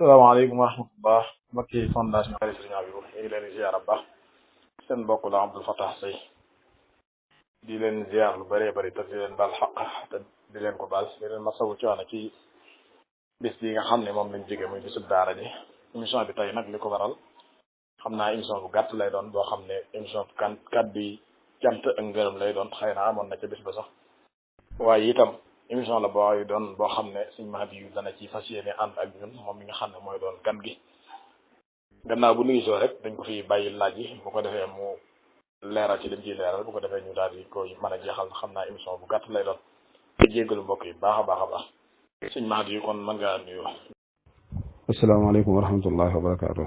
salaamaaleykum wa rahmatullah mbokki fondation Kër Serigne Abibou ñu ngi leen di ziar bu baax seen mbokk la Abdou Fatah Seye di leen ziar lu bëree bëri te di leen baal xaq te di leen ko baal di leen masawu coono ci bis bi nga xam ne moom lañ jóge muy bisub daara ji émission bi tey nag li ko waral xam naa émission bu gàtt lay doon boo xam ne émission bu kàddu yi cant ak ngërëm lay doon xëy na amoon na ca bis ba sax waaye itam émission la boo doon boo xam ne suñ Mahdi yu dana ci fas yéene ànd ak ñun moom mi nga xam ne mooy doon gan gi gannaaw bu nuyu soo rek dañ ko fi bàyyi laaj yi bu ko defee mu leeral ci dañ ciy leeral bu ko defee ñu daal di koy mën a jeexal xam naa émission bu gàtt lay doon te jéggalu mbokk yi baax a baax a baax suñ Mahdi yu kon mën ngaa nuyu. asalaamaaleykum wa rahmatullahi wa barakaatu.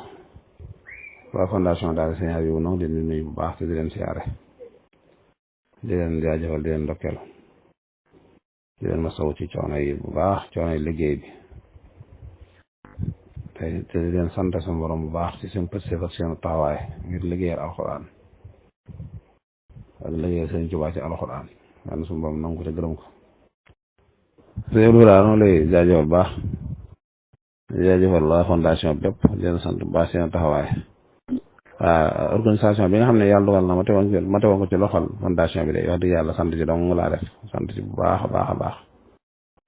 waa fondation Daara Serigne Abibou noonu di leen nuyu bu baax te di leen siyaare di leen jaajëfal di leen ndokkeel di leen masawu ci coono yi bu baax coono yi liggéey bi te di leen sant seen borom bu baax ci seen pëstef ak seen taxawaay ngir liggéeyal alxuraan ak liggéeyal seen Tuubaa ci alxuraan yàlla suñu borom nangu ko te gërëm ko sëñ Abdou Fatah noonu lay jaajëfal bu baax di jaajëfal waa fondation bépp di leen sant bu baax seen taxawaay waaw organisation bi nga xam ne yàlla dogal na ma teewoon ko ci loxol fondation bi de wax dëgg yàlla sant ci dong laa def sant ci bu baax a baax a baax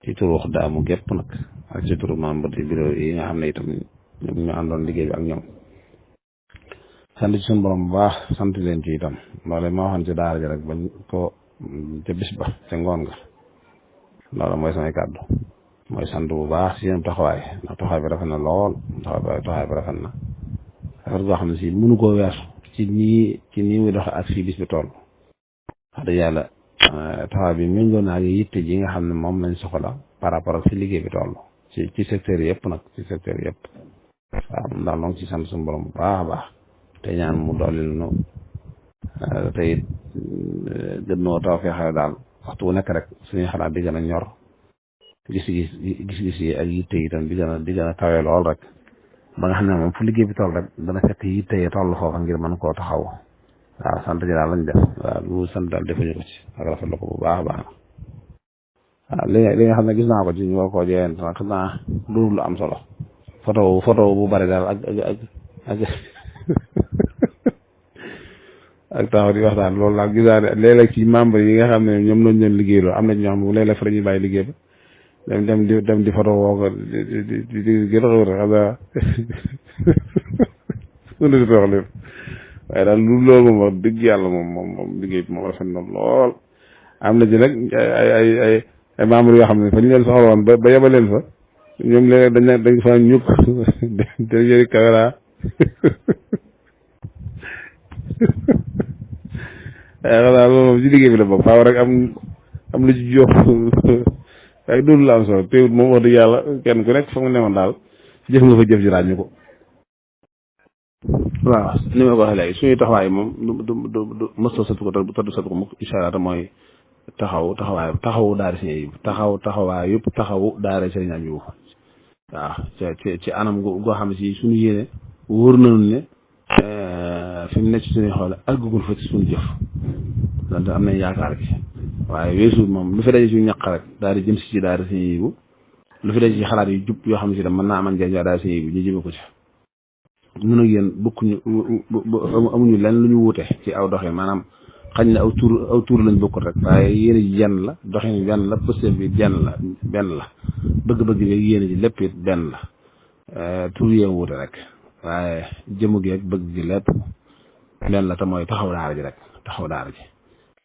ci turu Xudaamu gépp nag ak ci turu membre du bureau yi nga xam ne itam ñoom ñu àndoon liggéey bi ak ñoom sant ci suñu borom bu baax sant leen ci itam loolu ma waxoon ci daara ji rek bañ ko ca bis ba ca ngoon nga loolu mooy samay kàddu mooy sant bu baax ci seen taxawaay ndax taxawaay bi rafet na lool taxawaay bi rafet na affaire boo xam ne si mënu koo weesu ci nii muy doxe ak fii bis bi toll wax dëgg yàlla taxawaay bi méngoo naa ak yitte ji nga xam ne moom lañ soxla par rapport ak fi liggéey bi toll ci secteur yëpp nag ci secteur yëpp waaw moom daal donc ci sant suñu borom bu baax a baax te ñaan mu doolil nu te it gën noo taw feexale daal waxtu wu nekk rek suñuy xalaat di gën a ñor gis-gis yi ak yitte yi itam di gën a tawee lool rek ba nga xam ne moom fu liggéey bi toll rek dana fekk yitte yi toll foofa ngir mën koo taxaw waaw sant ji daal lañ def waaw lu sant daal defuñu ko ci ak rafetlu ko bu baax a baax waaw li nga xam ne gis naa ko ci ñu war koo jeyeen sax xam naa du lu am solo photo bu bari daal ak taxaw di waxtaan loolu laa gis naa ne léeg-léeg ci membre yi nga xam ne ñoom lañ leen liggéey loolu am na ñoo xam ne léeg-léeg fa la ñuy bàyyi liggéey ba dem di photo woo ko di gën a xaw xam naa mënu di toox leen waaye daal loolu moom wax dëgg yàlla moom liggéey bi moom rafet na lool am na ci nag ay membres yoo xam ne fa ñu leen soxla woon ba yebal leen fa ñoom léegi dañ fa ñukk te yëri caméra waaye xanaa loolu moom ci liggéey bi la bokk faaw rek am lu ci jox waaye loolu la am solo teewut moom wax dëgg yàlla kenn ku nekk fa mu newoon daal jëf nga fa jëf ji ràññu ko waaw ni ma ko waxee léegi suñuy taxawaay moom du mësta satu ko te du satu ko mukk incha allah te mooy taxawu daara Serigne Abibou taxawaay yëpp taxawu daara Serigne Abibou waaw ci anam goo xam ne si suñu yéene wóor nañu ne fi mu nekk ci suñuy xool àggugul fa ci suñu jëf donte am nañ yaakaar gi waaye weesu moom lu fi daje suñu ñaq rek daal di jëm si ci daara Serigne Abibou lu fi daje ci xalaat yu jub yoo xam ne si tam mën naa amal njëriñ daara Serigne Abibou ñu jëme ko ci ñun ak yéen bokkuñu amuñu lenn lu ñu wuute ci aw doxin maanaam xañ na aw tur lañ bokkul rek waaye yéene ji jenn la doxin benn la pëstéef bi benn la bëgg-bëgg bi yéene ji lépp it benn la tur yee wuute rek waaye jëmu gi ak bëgg gi lépp benn la te mooy taxaw daara ji rek taxaw daara ji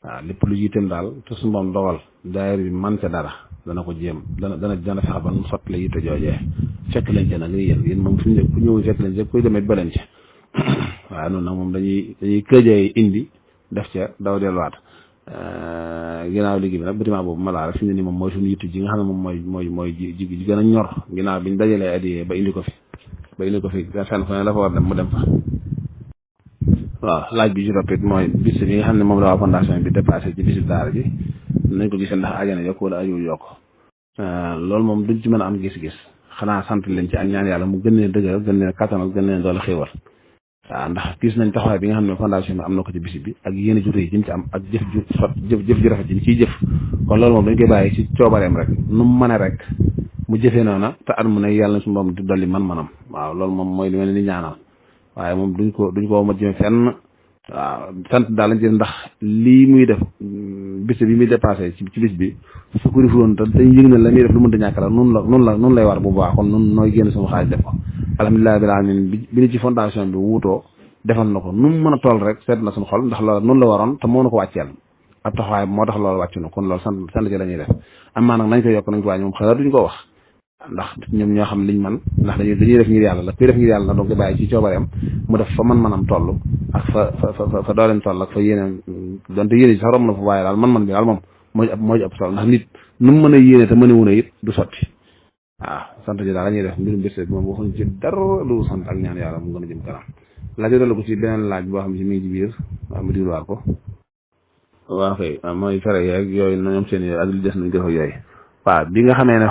waaw lépp lu jiitam daal te su moom dogal daayira bi man ca dara dana ko jéem dana fexe ba nu sotti la yitte joojee fekk leen ci nag yéen moom fu ñëw fekk leen ci koy demee ba leen ci waaw noonu nag moom dañuy këjee indi def ca daw delluwaat ginnaaw liggéey bi nag bâtiment boobu ma laa rek fi mu ne nii moom mooy suñu yitte ji nga xam ne moom mooy ji gën a ñor ginnaaw biñ dajalee adiyee ba indi ko fi fenn fu ne la fa war dem mu dem fa waaw laaj bi ci toppit mooy bis bi nga xam ne moom la waa fondation bi dépassé ci bisu daara ji nañ ko gisee ndax ajana yokk wala ajuwul yokk loolu moom duñ ci mën a am gis-gis xanaa sant leen ci ak ñaan yàlla mu gën leen dëgëral gën leen kattanal gën leen doole xéewal waaw ndax gis nañ taxawaay bi nga xam ne fondation bi am na ko ci bis bi ak yéen ju rëy ji mu ci am ak jëf ju rafet ji ñu ciy jëf kon loolu moom dañ koy bàyyi ci coobareem rek nu mu mën a rek mu jëfee noona te at mu ne yàlla na suñu borom di dolli man-manam waaw loolu moom mooy li ma leen di ñaanal waaye moom duñ ko ma jëme fenn waaw sant daal lañ ci ndax lii muy def bis bi muy dépassé ci bis bi su ko defoon te dañ yëg ne la muy def lu mënta ñàkk la noonu lay war bu baax kon noonu nooy génn sama xaalis def ko alhamdulilah rabbil alamin bi ni ci fondation bi wuutoo defal na ko nu mu mën a toll rek seet na suñu xol ndax loolu noonu la waroon te moo na ko wàcceel ab taxawaay moo tax loolu wàccu na kon loolu sant ci la ñuy def amaa nag nañ ko yokk nañ ko wàññi moom xëy duñ ko wax ndax ñoom ñoo xam liñ man ndax dañuy def ngir yàlla la kuy def ngir yàlla na donc ko bàyyi ci coobareem mu def fa man-manam toll ak fa dooleem toll ak fa yéeneen donte yéene sax romb na fa waaye daal man-man bi daal moom moo ci ëpp toll ndax nit nu mu mën a yéene te mën a wune it du sotti waaw sant ji daal la ñuy def mbirum bés bi moom waxuñ ci dara lu sant ak ñaan yàlla mu gën a jëm kanam laaj dala ko ci beneen laaj boo xam ne si mi ngi ci biir waaw mu digluwaat ko waaw kay mooy fere yeeg yooyu ñoom seen yooyu ak li des nañ def ak yooyu waaw bi nga xamee ne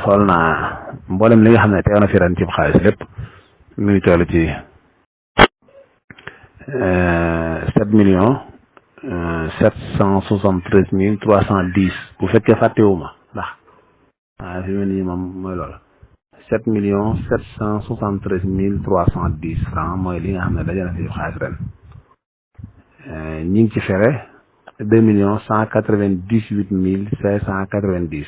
xool naa mboolem li nga xam ne teew na fi ren ci xaalis lépp mu ngi toll ci 7 bu fekkee fàttewuma ndax waaw fi mu ne nii moom mooy loolu 7,773,310 francs mooy li nga xam ne daje na fi xaalis ren ñi ngi ci fere 2,198,590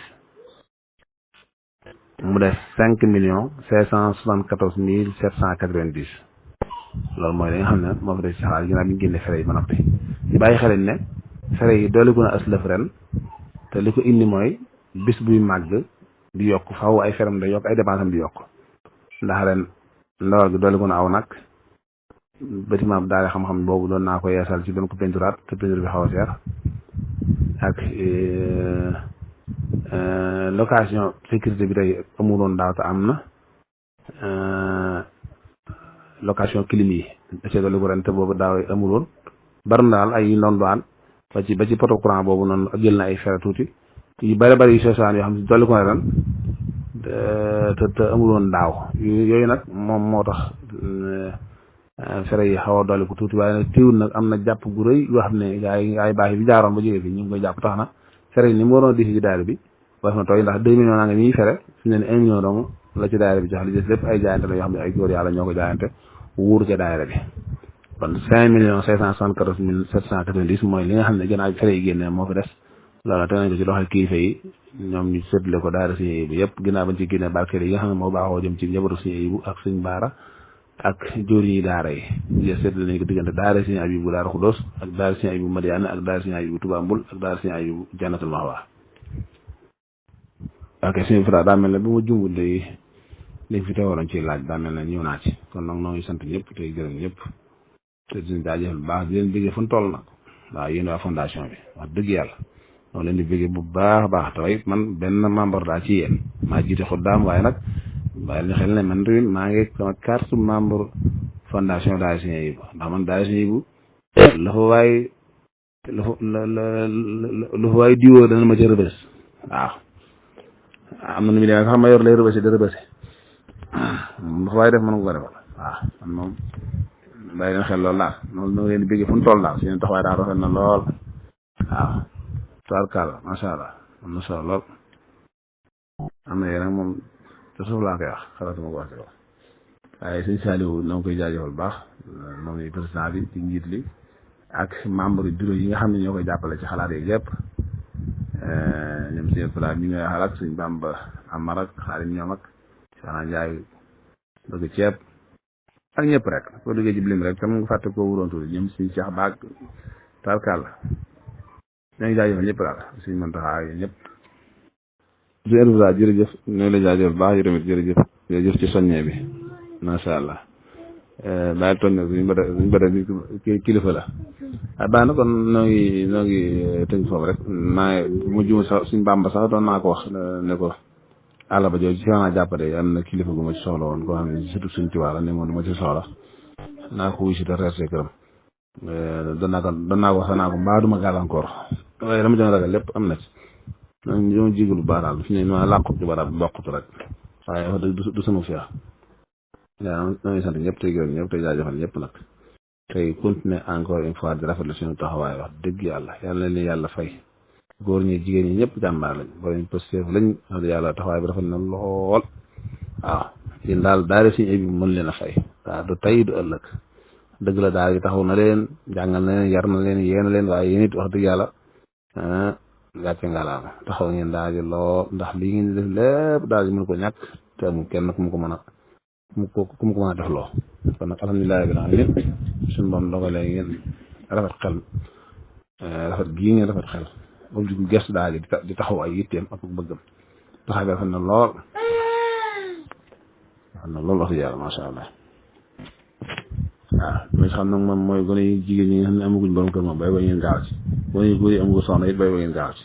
mu des 5,574,790 loolu mooy li nga xam ne moo fi des ci xaalis ginnaaw bi ñu génne fere yi ba noppi ñu bàyyi xel ne fere yi doole ko na aslëf ren te li ko indi mooy bis buy màgg di yokk faw ay feram da yokk ay dépense am di yokk ndax ren ndawal gi doole ko na aw nag bâtiment bi daal xam-xam boobu doon naa ko yeesal ci doon ko peinturaat te peinture bi xaw a seer ak location sécurité bi tey amuloon daaw te am na location clim yi da cee doole ko ren te boobu daaw amuloon bari na daal ay noon doan ba ci poto courant boobu noonu jël na ay fere tuuti yu bëri bëri yu sosaan yoo xam ne dolli ko ne ren te amuloon daaw yooyu nag moom moo tax fere yi xaw a dolli ko tuuti waaye nag teewul nag am na jàpp gu rëy yoo xam ne ay baax yi bi jaaroon ba jógee fi ñu ngi koy jàpp tax na fere yi ni mu waroon a diis ci daayira bi war na tooy ndax 2 millions naa nga ñuy fere fi ne 1 million dong la ci daayira bi jox li des lépp ay jaayante la yoo xam ne ay góor yàlla ñoo ko jaayante wuuru ca daayira bi kon 5,574,790 mooy li nga xam ne gannaaw fere yi génne moo fi des loolu te nañ ko ci loxo kilifa yi ñoom ñu séddale ko daara Sëriñ Ayibu yëpp ginnaaw bañ ci génne barkeel yi nga xam ne moo baaxoo jëm ci njabootu Sëriñ Ayibu ak Sëriñ Baara ak jóor yi daara yi ñu séddale nañ ko diggante daara Sëriñ Ayibu Daara Xudoos ak daara Sëriñ Ayibu Madiana ak daara Sëriñ Ayibu Touba Mbul ak daara Sëriñ Ayibu Jannatul Mahwa ok suñu fra daa mel ne bu ma jumbul léegi li fi teewaloon ci laaj daa mel ne ñëw naa ci kon nag noo ngi sant ñëpp tey gërëm ñëpp te diñu jaajëfal bu baax di leen bëggee fu ñu toll nag waaw yéen waa fondation bi wax dëgg yàlla moo leen di bëggee bu baax a baax te it man benn membre daa ci yéen maa jiite xuddaam waaye nag bàyyi la xel ne man tamit maa ngi sama carte membre fondation daara Sëriñ Ayibu ndax man daara Sëriñ Ayibu la fa waay diwoo dana ma ca rëbës waaw am na nu mu demee sax ma yor lay rëbësi da rëbësi lu fa waay def mën nga ko defal waaw man moom bàyyi leen xel loolu daal noonu noo leen di bëggee fu mu toll daal seen taxawaay daal rafet na lool waaw tubaarkàlla macha allah am na solo lool am na yeneen moom te suuf laa koy wax xalaatuma ko wax ci wax waaye sëñ Saliou na nga koy jaajëfal bu baax moom ni président bi di njiit li ak membre bureau yi nga xam ne ñoo koy jàppale ci xalaat yi yëpp ñoom seen plat mi ngay xalaat suñ Bamba Amar ak xaalim ñoom ak Soxna Njaay bëgg ceeb ak ñëpp rek boo duggee ci bilim rek tam nga fàtte koo wuroon tuuti ñoom suñ Cheikh Baag tubaarkàlla ñoo ngi jaajëfal ñëpp daal suñ mën taxaa yi ñëpp jërëjëf ñoo la jaajëfal baax yi tamit jërëjëf ci soññee bi macha allah bàyyi toon nag suñu bada kilifa la baax na kon noo ngi tënk foofu rek mu juma sax suñ Bàmba sax doon naa ko wax ne ko àll ba jooju ci naa jàppale am na kilifa gu ma ci soxla woon koo xam ne surtout suñ ci wàlla ne moom du ma ci soxla naa ko wuy si te reerte këram doon naa ko sax naa ko mbaa duma gàllankoor waaye dama doon ragal lépp am na ci ñoo jigalu baax daal fi ne ma làqut ci barab bokkut rek waaye wax dëgg du sama fiya waaw ñoo ngi sant ñëpp tey gërëm ñëpp tey jaajëfal ñëpp nag tey continuer encore une fois di rafetlu suñu taxawaay wax dëgg yàlla na leen yàlla fay góor ñi jigéen ñi ñëpp jàmbaar lañ borom positif lañ wax dëgg yàlla taxawaay bi rafet na lool waaw yéen daal daara Sëriñ Abibu mën leen a fay waaw du tey du ëllëg dëgg la daal gi taxaw na leen jàngal na leen yar na leen yéena leen waaye yéen it wax dëgg yàlla gàcce ngalaama taxaw ngeen daal gi lool ndax lii ngeen di def lépp daal gi mën ko ñàkk te amul kenn ku mu ko mën a ku mu ko mën a def loo kon nag alhamdulilah rabbil alamin suñu boom dogalee ngeen rafet xel rafet gii ngeen rafet xel boobu jug gerte daal di taxaw ay yitteem ak bëggam taxaw bi rafet na lool wax dëgg yàlla macha allah waaw li xam nag moom mooy gone yi jigéen ñi nga xam ne amaguñ borom kër moom bay ba ngeen gaaw ci gone yi góor yi amagu soxna it bay ba ngeen gaaw ci